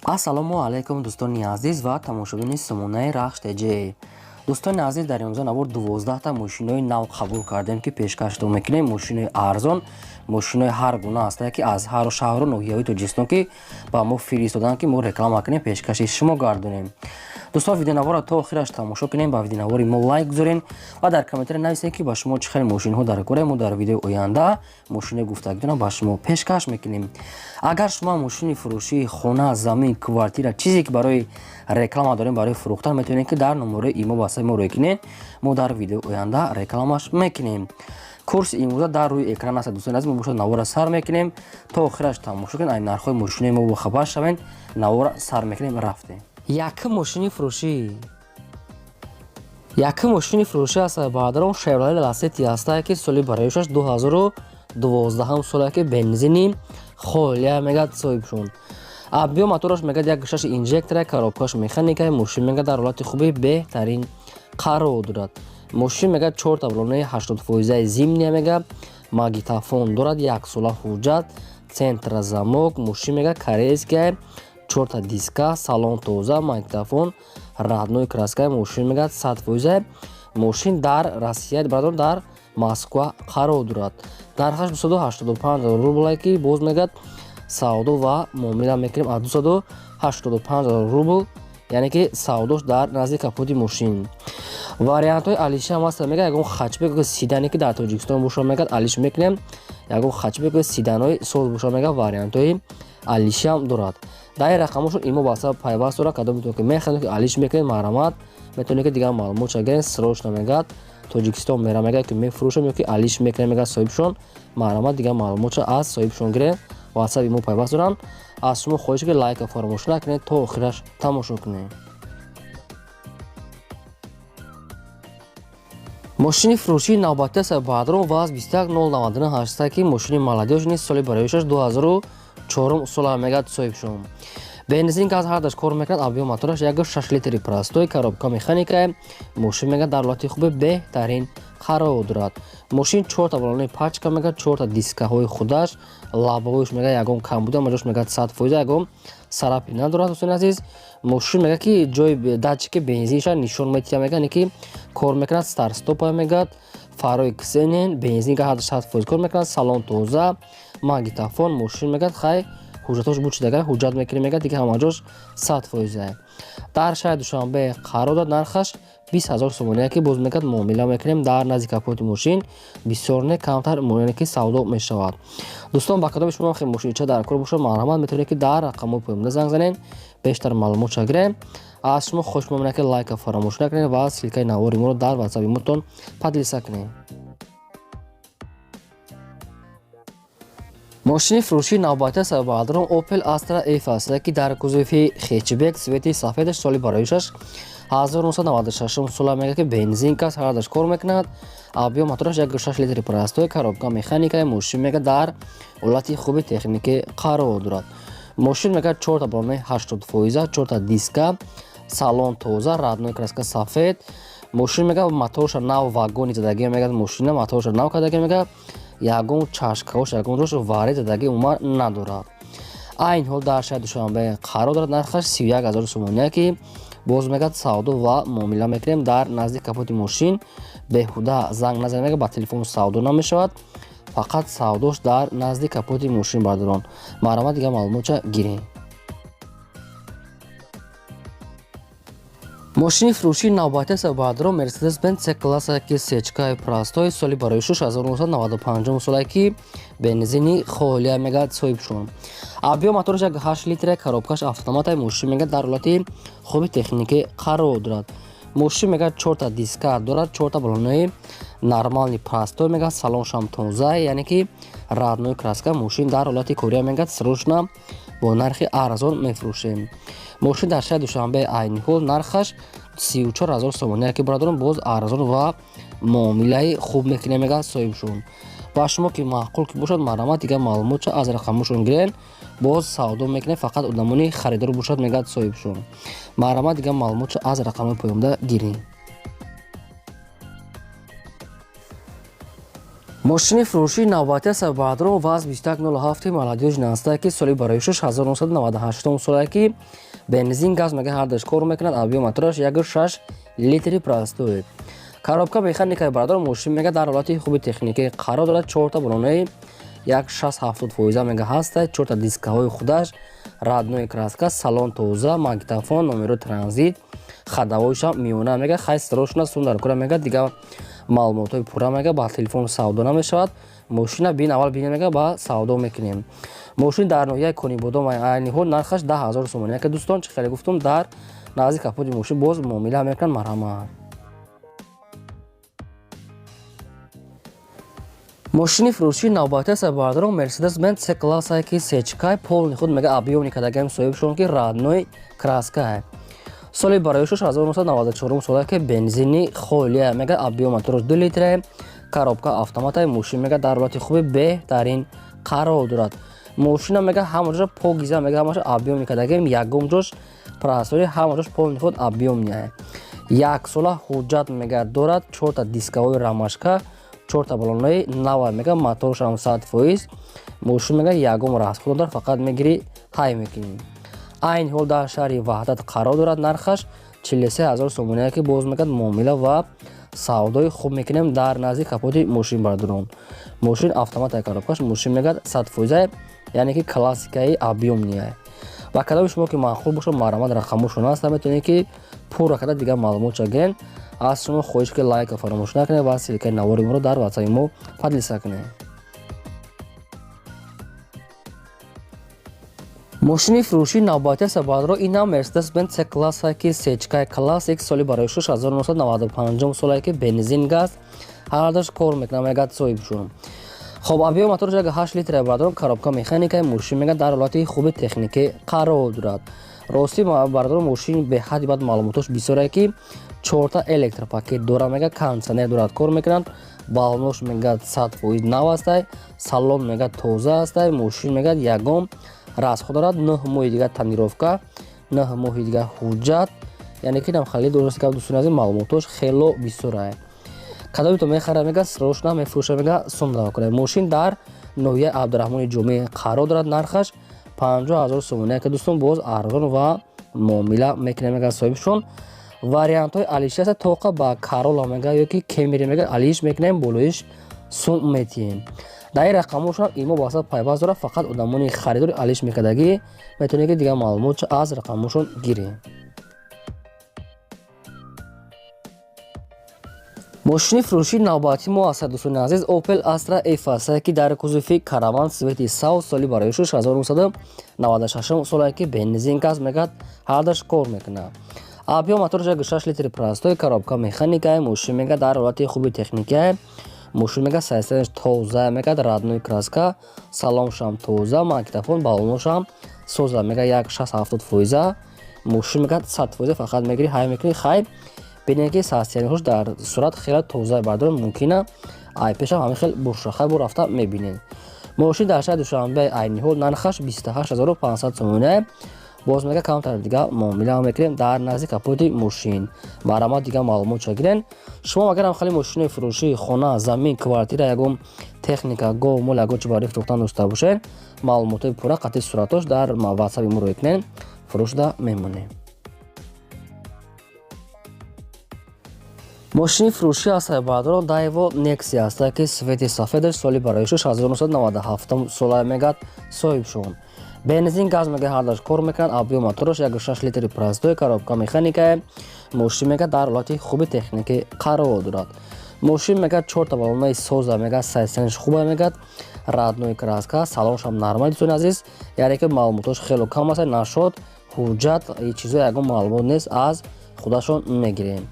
Ассалому алайкум, дӯстони азиз ва тамошобини сомонаи Рахш ТЖ. Дӯстони азиз, дар имрӯза навор 12та мошинои нав қабул кардем, ки пешкаштон мекунем. Мошинои арзон, мошинои ҳар гуна ҳастае, ки аз ҳару шаҳру ноҳияҳои Тоҷикистон ки ба мо фиристоданд, ки мо реклама кунем, пешкаши шумо гардонем. Дӯстон, видеонаворро то охираш тамошо кунем, ба видеонавори мо лайк гузорем ва дар комментария нависем, ки ба шумо чӣ хел мошинҳо дар кора. Мо дар видеои оянда мошинои гуфтагитонро ба шумо пешкаш мекунем. Агар шумо мошини фурӯшии хона, замин, квартира, чизе ки барои реклама дорем, барои фурӯхтан, метавонед, ки дар номерои имо васаи мо рӯй кунед. Мо дар видеои оянда рекламаш мекунем. Курси имрӯза дар рӯи экран аст. Дӯстони азиз, мо бошад навора сар мекунем, то охираш тамошо кунед, ай нархҳои мошинои мо бохабар шавед. Навора сар мекунем, рафтем. Якум мошини фурӯшӣ, якум мошини фурӯшӣ аст, бародарон, Шевроле Ласети ҳастае, ки соли бароишаш 2012 соле, ки бензини холия мегад соҳибшон. Объём мотораш мегад 1,6 инжектора, коробкаш механика. Мошин мегад дар ҳолати хуби беҳтарин қарор дорад. Мошин мегад чорта балонаи 80 фоизаи зимняя мегад, магнитофон дорад, яксола ҳуҷҷат, центра замок. Мошин мегад корейская, чорта диска, салон тоза, магнитофон, родной краска. Мошин мегад 100%. Мошин дар Россия, бародарон, дар Москва қарор дорад. Нархаш 285 000 рубле, ки боз мегад савдо ва муомила мекунем аз 285 000 рубл, яъне ки савдош дар назди капоти мошин. Вариантҳои алиши ҳам ҳаст, мегад ягон хэтчбек, седане ки дар Тоҷикистон боша, мегад алиш мекунем. Ягон хэтчбек, седанои соз боша, мегад вариантҳои алишиам дорад. Дар ин рақамошон имо васап пайваст дорад. Кадом ки мехоҳед, ки алиш мекунед, марҳамат, метавонед, ки дигар маълумотша гиред. Срочно мегад Тоҷикистон мера, мегад ки мефурӯшам ё ки алиш мекунем, мегад соҳибшон. Марҳамат, дигар маълумотша аз соҳибшон гиред, ватсапи мо пайваст доранд. Аз шумо хоҳиш, ки лайка фаромӯш накунед, то охираш тамошо кунед. Мошини фурӯшии навбатӣ аст, бародарон, ВАЗ 21098, ки мошини молодёжный низ соли бароишаш 2004 сола мегад соҳибшон. Бензин, газ ҳардаш кор мекунад. Объём мотораш 1,6 литри простой, коробка механика. Мошин мегад дар ҳолати хуби беҳтарин қарор дорад. Мошин чорта балонаи пачка мегад, чорта дискаҳои худаш, лабаҳояш мегад ягон камбуда маҷош мегад 100%, ягон сарапи надорад. Дӯстони азиз, мошин мегад, ки ҷои датчики бензинша нишон метиҳад, мегад, ки кор мекунад, старт-стопа мегад, фарои ксенон, бензин газ 100% кор мекунад, салон тоза, магнитофон. Мошин мегад, хай, ҳуҷҷатош буд, чидагар ҳуҷҷат мекунем, мегад, дига ҳамаҷош 100%. Дар шаҳри Душанбе қарор дорад. Нархаш 20 000 сомония, ки боз мегад муомила мекунем дар назди капоти мошин. Бисёр не, камтар, яъне ки савдо мешавад. Дӯстон, ба кадоми шумо хел мошинча дар кор бошад, марҳамат, метавонед, ки дар рақамҳои поёнда занг занед, бештар маълумотша гирем. Аз шумо хоҳиш мемонад, ки лайка фаромӯш накунед ва ссылкаи навори моро дар ватсапи мотон поделиться кунед. Мошини фурӯшии навбатӣ аст, бародарон, Opel Astra F аст, ки дар кузови хэтчбек, цвети сафедаш, соли бароишаш 1996 сола, мегӯяд, ки бензин, газ ҳардаш кор мекунад. Объём мотораш 1,6 литри простой, коробка механика. Мошин мегӯяд дар ҳолати хуби техникӣ қарор дорад. Мошин мегӯяд чорта балонаи 80%, чорта диска, салон тоза, родной краска сафед. Мошин мегӯяд моторша нав вагони задагӣ, мегӯяд мошина моторша нав кардагӣ, мегӯяд ягон чашкаош, ягон ҷош вари задагӣ умуман надорад. Айни ҳол дар шаҳри Душанбе қарор дорад. Нархаш 31 000 сомония, ки боз мегӯяд савдо ва муомила мекунем дар назди капоти мошин. Беҳуда занг назанед, мегӯяд ба телефон савдо намешавад, фақат савдош дар назди капоти мошин. Бародарон, марҳамат, дигар маълумотша гирем. Мошини фурӯшии навбатӣ аст, бародарон, Мерседес Бенз С класса, ки сечкаи простой, соли барои 1995 соле, ки бензини холия, мегӯяд соҳибшон. Объём мотораш 1,8 литре, коробкаш автомата. Мошин мегӯяд дар ҳолати хуби техникӣ қарор дорад. Мошин мегӯяд чорта диска дорад, чорта балонаи нормальный простой, мегӯяд салоншам тоза, яъне ки родной краска. Мошин дар ҳолати кория, мегӯяд срочно бо нархи арзон мефурӯшем. Мошин дар шаҳри Душанбе, айни ҳол нархаш 34 000 сомония, ки бародарон, боз арзон ва муомилаи хуб мекунем, мегӯяд соҳибшон. Ба шумо ки маъқул ки бошад, марҳамат, дигар маълумотша аз рақамҳошон гирен. Боз савдо мекунем, фақат одамони харидор бошад, мегӯяд соҳибшон. Марҳамат, дигар маълумотша аз рақамҳои поёнда гирен. Мошини фурӯшии навбатӣ аст, бародарон, ВАЗ 2107 молодёжь наста, ки соли бароишаш 1998 соле, ки бензин, газ мега ҳардаш кор мекунад. Объём мотораш 1,6 литри простой, коробка механика. Бародар, мошин мега дар ҳолати хуби техникӣ қарор дорад. Чорта балонаи як 60-70% мега ҳаста, чорта дискаҳои худаш, родной краска, салон тоза, магнитофон, номеро транзит, ходовойшам миёна мега. Хай, срочно сум дар кора мега. Дигар маълумотҳои пурра мега ба телефон савдо намешавад. Мошина бин, аввал бин, мега ба савдо мекунем. Мошин дар ноҳияи Конибодом, айни ҳол нархаш 10 000 сомонӣ. Яке дӯстон, чӣ хеле гуфтум, дар назди капоти мошин боз муомила мекунанд. Марҳамат. Мошини фурӯшии навбатӣ аст, бародарон, Мерседес Бенз С классае, ки сечкай, полный худ мега, объёмный кардагиам соҳибшон, ки родной краскае. Соли бароишаш 1994 соле, ки бензини холия мега, объём мотораш 2 литре, коробка автоматаи. Мошин мега дар ҳолати хуби беҳтарин қарор дорад. Мошина мега ҳама ҷоша покиза мега, ҳамаша объёмный кардагиам, ягон ҷош простой, ҳама ҷош полный худ объёмный. Як сола ҳуҷҷат мега дорад, чорта дискаҳои ромашка, чорта балонаи нава мега, моторшам 100%. Мошин мега ягон расход надорад, фақат мегирӣ, ҳай мекунӣ. Айни ҳол дар шаҳри Ваҳдат қарор дорад. Нархаш 43 000 сомония, ки боз мегӯяд муомила ва савдои хуб мекунем дар назди капоти мошин. Бардорон, мошин автоматая, коробкаш. Мошин мегӯяд 100%, яъне ки классикаи объёмный. Ва кадоми шумо ки маъқул бошад, марҳамат, рақамошон ҳаст, метавонед ки пурра карда дигар маълумотша гирен. Аз шумо хоҳиш ки лайка фаромӯш накунед ва ссылкаи навори моро дар ватсапи мо поделиться кунед. Мошини фурӯшии навбатӣ аст, бародаро, инам Мерседес Бенз С класса, ки сечкаи классик, соли барои 1995 соле, ки бензин, газ ҳардаш кор мекунад, мегӯяд соҳибшон. Хоб, объём мотораш 8 литр, бародарон, коробка механикаи. Мошин мегӯяд дар ҳолати хуби техникӣ қарор дорад. Ростӣ, бародарон, мошин беҳадди баъд маълумотош бисёре, ки чорта электропакет дорад, мегӯяд кондитсионер дорад, кор мекунанд. Балонош мегӯяд 100% нав астай, салон мегӯяд тоза астай. Мошин мегӯяд ягон расход дорад, 9 моҳи дигар тонировка, 9 моҳи дигар ҳуҷҷат, яъне ки нам хеле дуруст гап. Дӯстони азиз, маълумотош хело бисёрае. Кадомито мехара, мега срочно мефурӯша, мега сум даво кунад. Мошин дар ноҳияи Абдураҳмони Ҷомӣ қарор дорад. Нархаш 50 000 сомонӣ, ки дӯстон, боз арзон ва муомила мекунем, мега соҳибшон. Вариантҳои алиши аст, тоқа ба Карола мега ё ки Кемри мега алиш мекунем, болоиш сум метиҳем. Дар ин рақамошам имо васат пайваст дорад. Фақат одамони харидори алиш мекардагӣ метавонед ки дигар маълумот аз рақамошон гирем. Мошини фурӯшии навбатии мо аст, дӯстони азиз, Opel Astra F аст, ки дар кузови караван, цвети савз, соли барои 1996 соле, ки бензин, газ мегӯяд ҳардаш кор мекунад. Объём мотораш 6 литри простой, коробка механикае. Мошин мегӯяд дар ҳолати хуби техникае. Мошин мегӯяд состоянияш тоза, мегӯяд родной краска, салоншам тоза, магнитофон, балоношам соза, мегӯяд як 60-70%. Мошин мегӯяд 100%, фақат мегирӣ, ҳай мекунӣ. Хай, бинед ки состоянияҳош дар сурат хеле тоза, бардор, мумкина ай пешам ҳамин хел боша. Хай, бо рафта мебинед. Мошин дар шаҳри Душанбе, айни ҳол нархаш 28 500 сомония. Боз мега камтар дигар муомила мекунем дар назди капоти мошин. Марҳамат, дигар маълумотша гирен. Шумо агарам хеле мошинои фурӯшии хона, замин, квартира, ягон техника, гов, мол, ягон чи барои фурӯхтан дошта бошед, маълумотҳои пурра қатъи суратош дар ватсапи мо рӯй кунед, фурӯшда мемонем. Мошини фурӯшӣ аст, бародарон, Дайво Некси аст, ки цвети сафедаш, соли барои 1997 сола, мегӯяд соҳибшон. Бензин, газ мега ҳардаш кор мекунад. Объём мотораш 1,6 литри простой, коробка механикае. Мошин мега дар ҳолати хуби техникӣ қарор дорад. Мошин мегӯяд чорта балонаи соза, мегӯяд состоянияш хуба, мегӯяд родной краска, салоншам нормал. Дӯстони азиз, яъне ки маълумотош хело кам аст, нашод ҳуҷҷат, чизо ягон маълумот нест, аз худашон мегирем.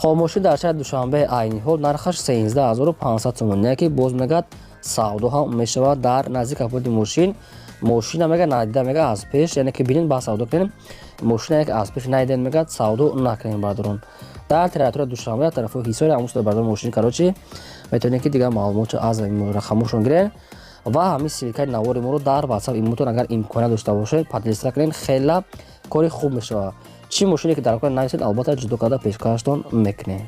Хоб, мошин дар шаҳри Душанбе, айни ҳол нархаш 13 500 сомонӣ, ки боз мегӯяд савдо ҳам мешавад дар назди капоти мошин. Мошина мега надида, мега аз пеш, яъне ки бинед, ба савдо кунем. Мошина як аз пеш надидем, мегӯяд савдо накунем. Бардорон, дар территория Душанбе, тарафи Ҳисори ҳамусто, бардорон, мошини короче метавонед ки дигар маълумотшо аз рақамошон гирен ва ҳамин ссылкаи навори моро дар ватсап имотон, агар имконият дошта бошед, поделиться кунед, хела кори хуб мешавад. Чӣ мошине ки дар кор нависед, албатта ҷудо карда пешкаштон мекунем.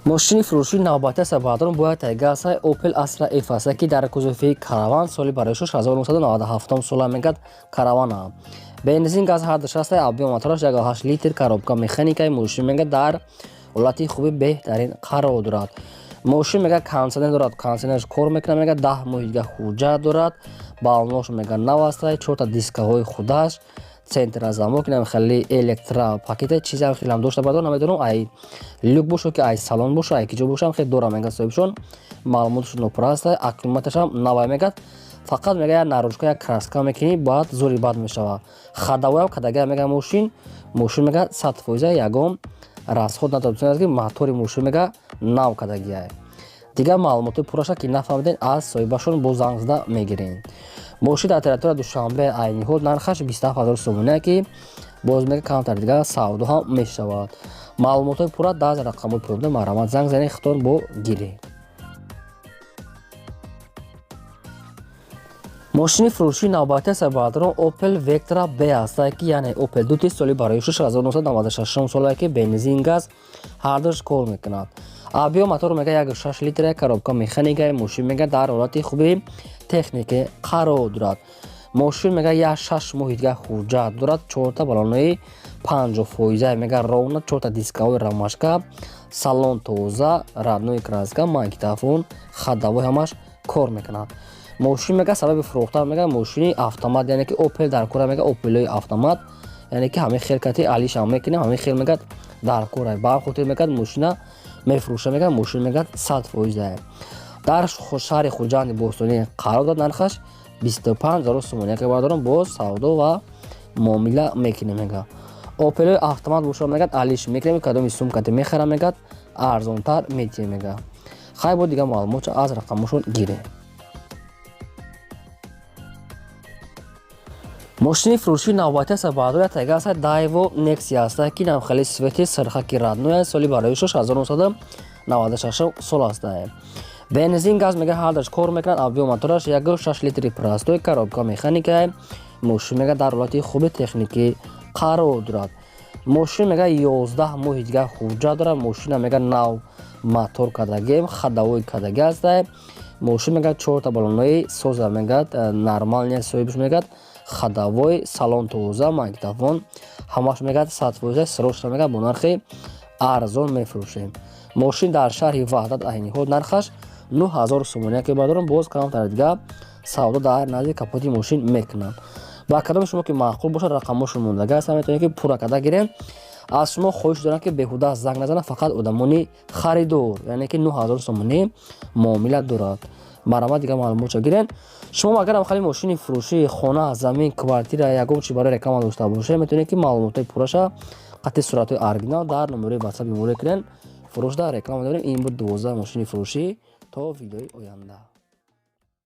Мошини фурӯшии навбатӣ аст, бародарон, бояд тайга аст, Opel Astra F аст, ки дар кузови Караван, соли барои 1997 сола мегад Каравана. Бензин, газ ҳардуш аст, объём мотораш 1,8 литр, коробка механикаи. Мошин мега дар ҳолати хуби беҳтарин қарор дорад. Мошин мега кондиционер дорад, кондиционераш кор мекунад, мега 10 моҳи дига ҳуҷҷат дорад, баллонош мега нав аст, чорта дискаҳои худаш, центра замок, инам хеле электропакета, чизам хелам дошта, бардор, намедонам, ай люк боша ки ай салон боша, ай киҷо боша, хеле дора, мега соҳибшон маълумоташ нопурра аст, аккумуляторашам навай мегад, фақат мега як наружка як краска мекунӣ, баъд зури бад мешава. Ходовоям кадага мега мошин мега 100% ягон расход надорад, ки мотори мошин мега нав кадагиай. Дигар маълумоти пурраша ки нафаҳмидем, аз соҳибашон бо занг зада мегирем. Мошин дар территория Душанбе айни ҳол нархаш 27 ҳазор сомоне, ки боз мега камтар дигар савдо ҳам мешавад. Маълумотҳои пурра дар рақамҳои поёнда, марҳамат, занг занед, худтон бо гиред. Мошини фурӯшии навбатӣ аст, бародарон, Opel Vectra B аст, ки яъне Opel Duty, соли барои 1996 соле, ки бензин, газ ҳардуш кор мекунад. Объём мотор мега 1,6 литр, коробка механика. Мошин мега дар ҳолати хуби техникӣ қарор дорад. Мошин мега як 6 моҳи дига ҳуҷҷат дорад, чорта баллонои 50% мега ровно, чорта дискаҳои ромашка, салон тоза, родной краска, магнитофон, ходовой ҳамаш кор мекунад. Мошин мега сабаби фурӯхтан мега мошини автомат, яъне ки Опел дар кора, мега Опелои автомат, яъне ки ҳамин хел кати алишам мекунем, ҳамин хел мегад дар кора, ба ҳам хотир мегад мошина мефурӯша. Мегад мошин мегад 100% дар шаҳри Хуҷанди бостонӣ қарор дорад, нархаш 25 ҳазор сомонӣ, яке бардорам, боз савдо ва муомила мекунем. Мега Опелои автомат боша, мегад алиш мекунем, кадоми сумкате мехарам, мегад арзонтар метиҳем. Мега хай, бо дигар маълумотшо аз рақамошон гирем. Мошини фурӯшии навбатӣ аст, баъдоя тайга аст, Daewoo Nexia аст, ки нам хеле цвети сирхаки родной, соли барои 1996 сол аст. Бензин, газ мега ҳардаш кор мекунад, объём мотораш 1,6 литри простой, коробка механика. Мошин мега дар ҳолати хуби техникӣ қарор дорад. Мошин мега 11 моҳи дигар ҳуҷҷат дорад. Мошина мега нав мотор кардагием, ходовой кардаги аст. Мошин мега чорта баллонои соза, мегад нормальный соҳибш, мегад ходовой, салон тоза, магнитофон ҳамаш мегад 100% срочно, мегад бо нархи арзон мефурӯшем. Мошин дар шаҳри Ваҳдат айни ҳол нархаш 9000 сомонӣ, яке бардорам, боз камтар дига савдо дар назди капоти мошин мекунанд. Ба кадоми шумо ки маъқул бошад, рақамҳошон мондага аст, метавонед ки пурра карда гирем. Аз шумо хоҳиш дорам, ки беҳуда занг назанад, фақат одамони харидор, яъне ки 9000 сомонӣ муомила дорад. Марҳамат, дигар маълумотшо гирен. Шумо агарам хали мошини фурӯшӣ, хона, замин, квартира, ягон чи барои реклама дошта бошед, метавонед ки маълумотҳои пурраша қатъи суратҳои оригинал дар номерои ватсап муроҷиат кунед. Фурӯш дар реклама дорем. Ин буд 12 мошини фурӯшӣ. То видеои оянда.